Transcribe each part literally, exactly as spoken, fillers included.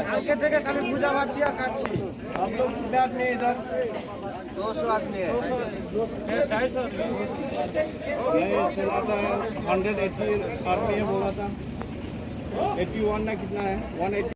কালকে থেকে খালি পূজা পাচ্ছি আর খাচ্ছি। आप लोग कितने आदमी है इधर? दो सौ आदमी है। दो सौ, ढाई सौ आदमी। नहीं, सुना था हंड्रेड एटी आदमी है बोला था। एटी वन ना कितना है? One eighty.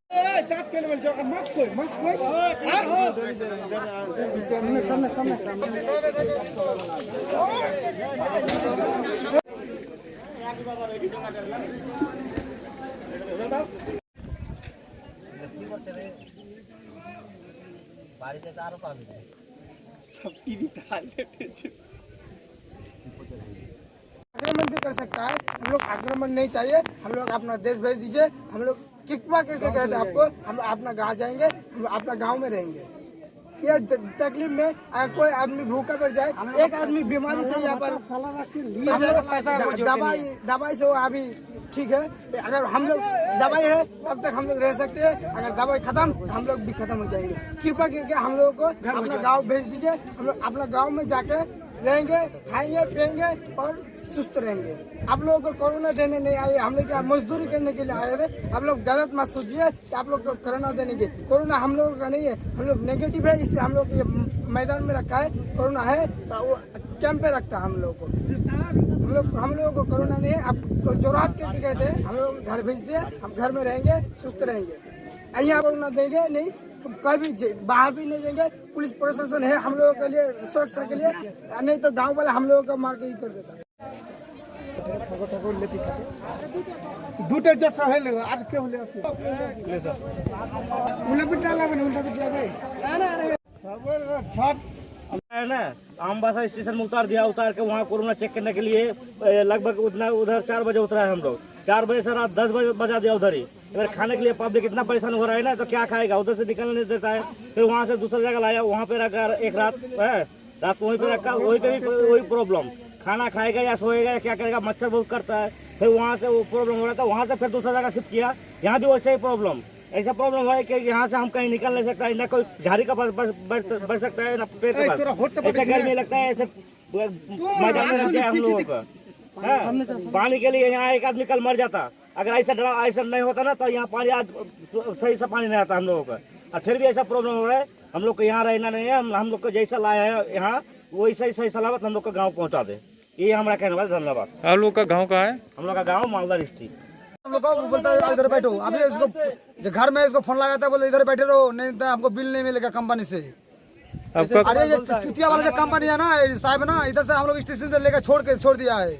आक्रमण भी कर सकता है। हम लोग आक्रमण नहीं चाहिए, हम लोग अपना देश भेज दीजिए। हम लोग कृपा करके कहते हैं आपको, हम अपना गाँव जाएंगे, हम अपना गाँव में रहेंगे। ये ज-, तकलीफ में अगर कोई आदमी भूखा मर जाए, एक आदमी बीमारी से यहाँ पर मर जाए, पैसा द-, दवाई, दवाई से वो अभी ठीक है। अगर हम लोग दवाई है तब तक हम लोग रह सकते हैं, अगर दवाई खत्म तो हम लोग भी खत्म हो जाएंगे। कृपा करके हम लोगों को अपना गाँव भेज दीजिए, हम लोग अपना गाँव में जाके रहेंगे, खाएंगे, पिएंगे और सुस्त रहेंगे। आप लोगों को कोरोना देने नहीं आए, हम लोग यहाँ मजदूरी करने के लिए आए थे। आप लोग गलत मत सोचिए कि आप लोग को कोरोना देने के। कोरोना हम लोगों का नहीं है, हम लोग नेगेटिव है, इसलिए हम लोग ये मैदान में रखा है। कोरोना है तो वो कैंप पे रखता है हम लोगों को। हम लोग, हम लोगों को कोरोना नहीं है। आप जोरहाट करके कहते हैं, हम लोग घर भेज दिए, हम घर में रहेंगे, सुस्त रहेंगे। यहाँ कोरोना देंगे नहीं, तो कभी जे-, बाहर भी नहीं देंगे। पुलिस प्रशासन है हम लोगों के लिए, सुरक्षा के लिए, नहीं तो गाँव वाले हम लोगों को मार के ही कर देता है। দুটো জট হইল, আর কে হলে আছে? উল্টা পিঠা লাগবে না, উল্টা পিঠা লাগবে। না, না, আরে। সবার ঝট। है ना, अम्बासा स्टेशन में उतार दिया। उतार के वहाँ कोरोना चेक करने के लिए, ए, लगभग उतना उधर चार बजे उतरा है हम लोग। चार बजे से रात दस बजे बजा दिया उधर ही। अगर खाने के लिए पब्लिक इतना परेशान हो रहा है ना, तो क्या खाएगा? उधर से निकलने नहीं देता है। फिर वहाँ से दूसरा जगह लाया, वहाँ पे रखा एक रात, है, रात वहीं पे रखा, वहीं पे भी वही प्रॉब्लम। खाना खाएगा या सोएगा या क्या करेगा, मच्छर बहुत करता है। फिर वहाँ से वो प्रॉब्लम हो रहा था, वहाँ से फिर दूसरा जगह शिफ्ट किया, यहाँ भी वैसे ही प्रॉब्लम। ऐसा प्रॉब्लम है कि यहाँ से हम कहीं निकल नहीं सकता है, ना कोई झाड़ी का पास बस बैठ, बैठ सकता है, ना पेड़ के पास। ऐसा गर्मी लगता है, ऐसे मैदान में रहते हैं हम लोगों का। हाँ, पानी के लिए यहाँ एक आदमी कल मर जाता। अगर ऐसा डरा, ऐसा नहीं होता ना, तो यहाँ पानी आज सही से पानी नहीं आता हम लोगों का। और फिर भी ऐसा प्रॉब्लम हो रहा है, हम लोग को यहाँ रहना नहीं है। हम, हम लोग को जैसा लाया है यहाँ, वैसा ही सही सलामत हम लोग को गाँव पहुँचा दे। ये हमारा कहना बस, धन्यवाद। आप लोग का गांव कहाँ है? हम लोग का गांव मालदा डिस्ट्रिक्ट। हम लोग को बोलता है, "इधर बैठो।" अभी इसको, जो घर में इसको फोन लगाता है, बोले, "इधर बैठे रहो, नहीं तो हमको बिल नहीं मिलेगा कंपनी से।" आपका अरे, ये चुतिया वाला जो कंपनी है ना, ये साहब ना, इधर से हम लोग स्टेशन से लेकर छोड़ के, छोड़ दिया है।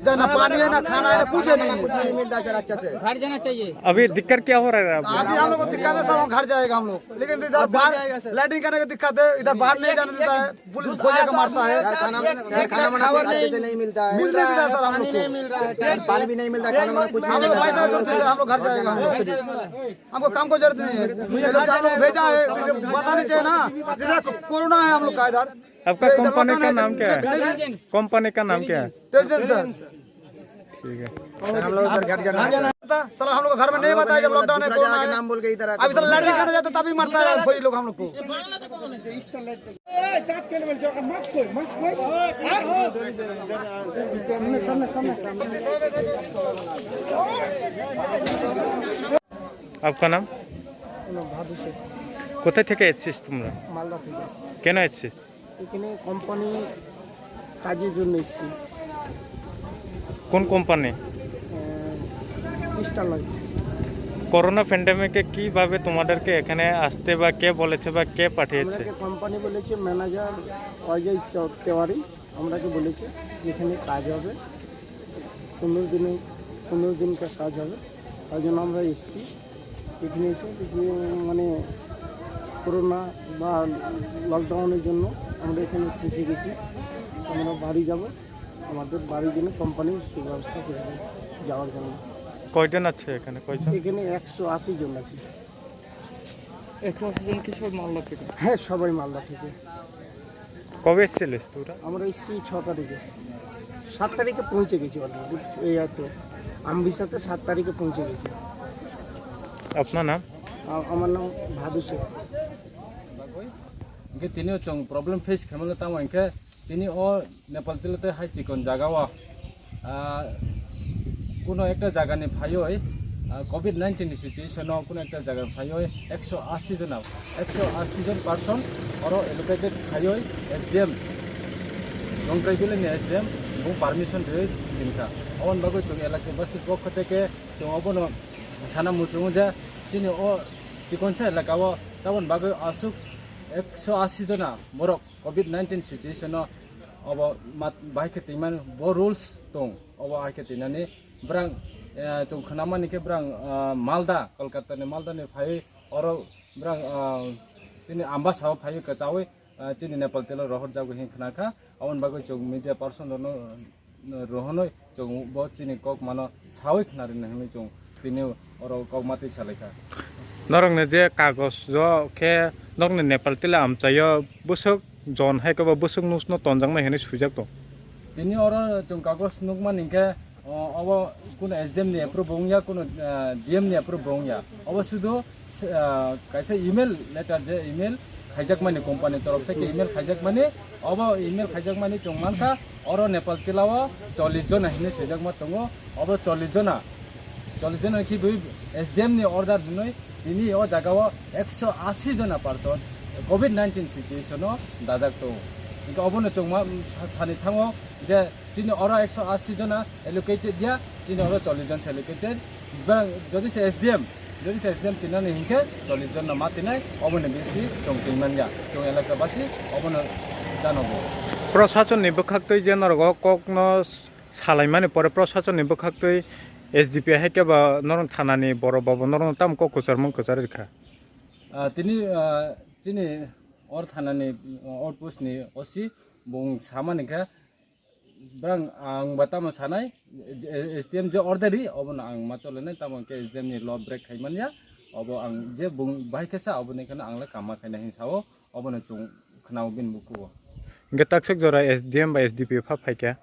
जहाँ ना पानी है, ना खाना है, ना कुछ है नहीं। नहीं मिलता सर, अच्छा से। घर जाना चाहिए। अभी दिक्कत क्या हो रहा है आपको? अभी हम लोग को दिक्कत है सर, हम घर जाएगा हम लोग, लेकिन इधर बाहर लैट्रिन करने का दिक्कत है, इधर बाहर नहीं जाने देता है। पुलिस खोजे के मारता है। सर, खाना, सर, खाना वाना कुछ अच्छे से नहीं मिलता है। कुछ नहीं मिलता है सर हम लोग को। पानी भी नहीं मिलता है, खाना वाना कुछ नहीं मिलता है। हम लोग पैसा जरूरत है सर, हम लोग घर जाएगा हम लोग सीधे। हमको काम को जरूरत नहीं है। ये लोग हम लोग भेजा है, इसे बताना चाहिए ना। इधर कोरोना है हम लोग का इधर। आपका ये इधर कंपनी का नाम क्या है? कंपनी का नाम क्या है? तेजस सर। ठीक है। हम लोग सर घर जाना। साला हम लोग घर में नहीं बताया जब लॉकडाउन है, कोरोना है। नाम बोल के इधर आके अभी साला लैट्रिन करने जाते तभी मरता है भाई लोग हम लोग को। आपका नाम? ভাদু শেখ। কোথায় থেকে এসছিস তোমরা? মালদা থেকে। কেন এসছিস? এখানে কোম্পানি কাজের জন্য এসছি। কোন কোম্পানি? স্টারলাইট। করোনা প্যান্ডেমিকে কিভাবে তোমাদেরকে এখানে আসতে বা কে বলেছে বা কে পাঠিয়েছে? আমরাকে কোম্পানি বলেছে, ম্যানেজার অজয় চৌ-, তিওয়ারি আমরাকে বলেছে যে এখানে কাজ হবে, পনেরো দিনে, পনেরো দিনকার কাজ হবে, তাই জন্য আমরা এসছি। এখানে এসে কিছু মানে করোনা বা লকডাউনের জন্য আমরা এখানে ফেঁসে গেছি। আমরা বাড়ি যাব, আমাদের বাড়ির জন্য কোম্পানির সুব্যবস্থা করে দেবে যাওয়ার জন্য। কয়জন আছে এখানে? কয়জন? এখানে একশো আশি জন আছি। একশো আশি জন কি সব মালদা থেকে? হ্যাঁ, সবাই মালদা থেকে। কবে এসেছিলিস তোরা? আমরা এসেছি ছ তারিখে, সাত তারিখে পৌঁছে গেছি অলরেডি। এই আর তো আমরিসাতে সাত তারিখে পৌঁছে গেছি। আপনার নাম? আ-, আমার নাম ভাদু Sheikh. Hingke tini o chwng problem face khaimano tamo hingke tini o Nepal tilo tei hai chikon jaga o, ah, kuno ekta jaga ni phaioi Ah, covid nineteen ni situation no kuno ekta jaga phaioi ekso asi jona, ekso asi jon person oro allocated phaioi S D M, Longtrai village ni S D M bo permission rioi dinkha. Aboni bagwi chwng elaka basi pokho theke chwng obono sana muchungo je chini o chikonsa elaka o taboni bagwi aswk ekso asi jona borok covid nineteen situation no obo mat-, bahai khe twiman bo rules tong, obo hai khe twinani brang, eh, chwng khwnamani khe brang, ah, Malda, Kolkata ni Malda ni phaiwi oro brang, ah, chini Ambasa o phaiwi kwchawi, ah, chini Nepal tilo rohor jago hin khna kha. Aboni bagwi chwng media person rokno rohonoi chwng bo chini kok mano sawi khna rwna hinwi chwng tini oro kok matwi salai kha. Norokni je kagoj o khe nokni Nepal tila amchaio bwswk jon hai khe bo bwswk nusno tonjaknai hinwi swijak tong. Tini oro chwng kagoj nukmani hinkhe, o, obo kuno S D M ni approve wngya, kuno, eh, D M ni approve wngya. Obo sudu ah, kaisa email letter je email khaijakmani company torof theke email khaijakmani, obo email khaijakmani chwng mankha oro Nepal tilao chollish jona hinwi swijakma tongo, obo chollish jona, chollish jona khe dui S D M ni order hinwi tini o jagao ekso asi jona person covid nineteen situation o dajak tongo. Hinkhe obono chwng ma-, sa-, sani thango je chini oro ekso asi jona allocated ya, chini oro chollish jon se allocated. Ba-, jodi se S D M, jodi se S D M tinani hinkhe chollish jon no ma tinai, obono bisi chwng tin man ya, chwng elaka basi obono jano bo. Proshasonni bwkhaktwi je norok o kok no salaimani pore proshasonni bwkhaktwi S D P hai khe ba norok thanani borok ba bo norok tamo kok kwchar mung kwchar rikha. Ah, tini, ah, chini or thanani, ah, outpost ni O C bung samani khe, brang ang ba tamo sanai, S D M je order ri, obono ang ma cholenai, tamo khe S D M ni law break khai manya, obo ang je bung bai khe sa, oboni kheno ang le kama khaina hin sao, obono chwng khnao bini bukugo. Hingke taksok jora S D M bai S D P O pha phaikha?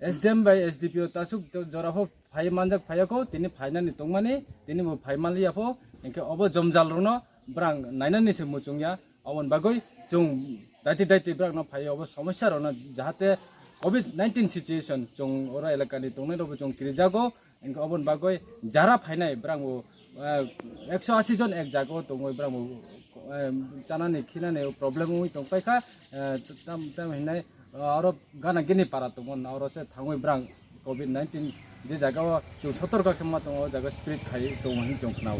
S D M bai S D P O tasuk to jora pho phai manjak phaiya kho, tini phainani tongmani, tini bo phai manliya pho, hingke obo jomjal rokno brang nainani se muchung ya, oboni bagwi chwng daiti daiti brang no phai obo somosya rokno jahate covid nineteen situation chwng oro elaka ni tongnai rokbo chwng kirijago, hingke oboni bagwi jara phainai brang bo, eh, ekso asi jon ek jaga o tongwi brang bo, eh, chanani khinani problem wngwi tong paikha, eh, tam, tam hinai, eh, oro gana gini para tongo, na oro se thangwi brang covid nineteen je jaga o chwng sotorka khe ma tongo, o jaga spread khai tongo hin chwng khnao.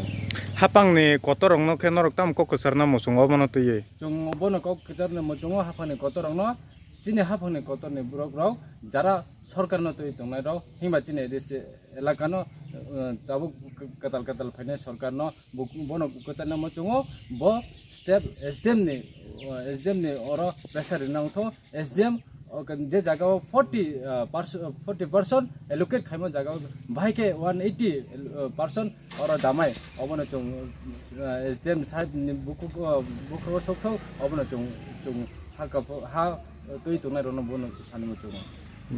Hapang ni kotor rok no khe norok tam kok kwchar na muchungo obono twiwi? Chwng bono kok kwchar ni muchungo hapang ni kotor rok no, chini hapang ni kotor ni borok rok jara sorkar no twi tongnai rok, himba chini A D C elaka no, eh, tabuk kwtal kwtal phainai sorkar no bo-, bono kwchar na muchungo, bo step S D M ni, eh, S D M ni oro pressure rina wngtho. S D M, o, je jaga o forty, ah, perso-, forty percent allocate khaima jaga o bahai khe one eighty, ah, percent oro damai, obono chwng, ah, S D M side ni bukhuk, ah, bukhuk o sokthok, obono chwng, chwng ha kapho-, ha twi tongnai rokno bono sanimo chwng.